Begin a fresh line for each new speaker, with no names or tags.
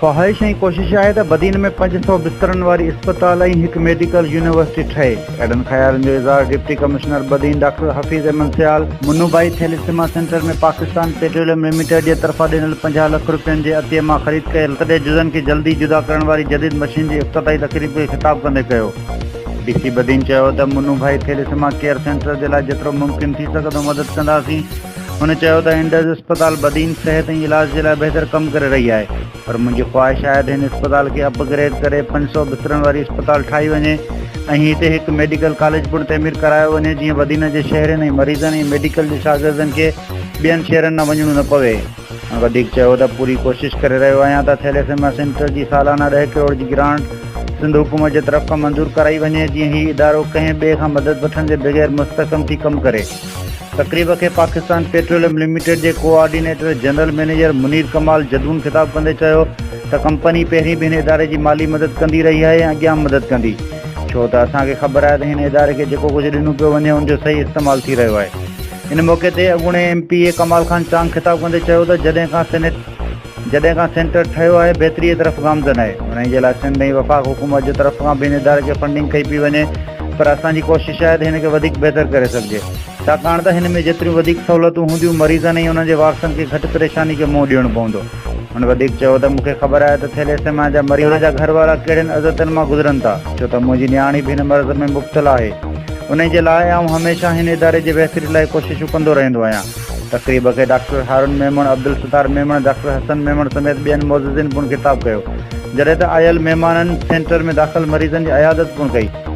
خواهش ۽ ڪوشش آهي ته بدين ۾ 500 بسترن واري اسپتال ۽ هڪ ميڊيڪل يونيورسٽي ٺهي. اهڙن خيالن جو اظهار deputy commissioner Badin doctor Hafeez Ahmed Sial, Munnu Bhai thalassemia centre ۾ Pakistan petroleum limited جي طرفان ڏنل 50 لک رپين جي عطيي مان خريد ڪيل رت جي جزن کي جلدي جدا ڪرڻ واري جديد مشين جي افتتاحي تقريب کي خطاب ڪندي ڪيو. ڊي سي بدين چيو ته منو ڀائي ٿيليسيما ڪيئر سينٽر جي لاء جيترو ممڪن ٿي سگهندو مدد ڪنداسين. هن چيو ته انڊس اسپتال بدين صحت ۽ علاج جي لاء بهتر ڪم ڪري رهي آهي پر منهنجي خواهش آهي ته هن اسپتال کي اپ گريڊ ڪري 500 بسترن واري اسپتال ٺاهي وڃي ۽ هتي هڪ ميڊيڪل ڪاليج پڻ تعمير ڪرايو وڃي جيئن بدين جي شهرين ۽ مريضن ۽ ميڊيڪل جي شاگردن کي ٻين شهرن ڏانهن وڃڻو نه پوي. هن وڌيڪ چيو ته پوري ڪوشش ڪري رهيو آهيان ته ٿيليسيميا سينٽر جي سالانه ڏهه ڪروڙ جي گرانٽ سنڌ حڪومت جي طرف کان منظور ڪرائي وڃي جيئن هي ادارو ڪنهن ٻئي کان مدد وٺڻ جي بغير مستحڪم ٿي ڪم ڪري. تقريب کي پاڪستان پيٽروليم لميٽيڊ جي coordinator general manager Munir Kamal Jadoon خطاب ڪندي چيو ته ڪمپني پهرين به هن اداري جي مالي مدد ڪندي رهي آهي ۽ اڳيان به مدد ڪندي ڇو ته اسان کي خبر آهي ته هن اداري کي جيڪو ڪجهه ڏنو پيو وڃي ان جو صحيح استعمال ٿي رهيو آهي. ان موقعي تي اڳوڻي ايم پي اي ڪمال خان چانگ خطاب ڪندي چيو ته جڏهن کان سينيٽ جڏهن کان سينٽر ٺهيو آهي بهتري طرف گامزن آهي انهي جي لاء سنڌ ۽ وفاق حڪومت جي طرف کان به هن اداري کي فنڊنگ ڪئي پئي وڃي پر اسان جي ڪوشش آهي ته هن کي وڌيڪ بهتر ڪري سگهجي ڇاڪاڻ ته هن ۾ جيتريون وڌيڪ سهولتون هونديون مريضن ۽ انهن جي وارثن کي گهٽ پريشاني کي منهن ڏيڻو پوندو. هن وڌيڪ چيو ته مون کي خبر آهي ته ٿيليسيميا جا مريض ۽ انهن جا گهر وارا ڪهڙين اذيتن مان گذرن ٿا ڇو ته منهنجي نياڻي به هن مرض ۾ مبتلا آهي انهي جي لاء آئون هميشه هن اداري جي بهتري لاء ڪوششون ڪندو رهندو آهيان. تقريب کي ڊاڪٽر هارون ميمڻ، عبدالستار ميمڻ، ڊاڪٽر حسن ميمڻ سميت ٻين معززين پڻ خطاب ڪيو، جڏهن ته آيل مهمانن سينٽر ۾ داخل مريضن جي عيادت پڻ ڪئي.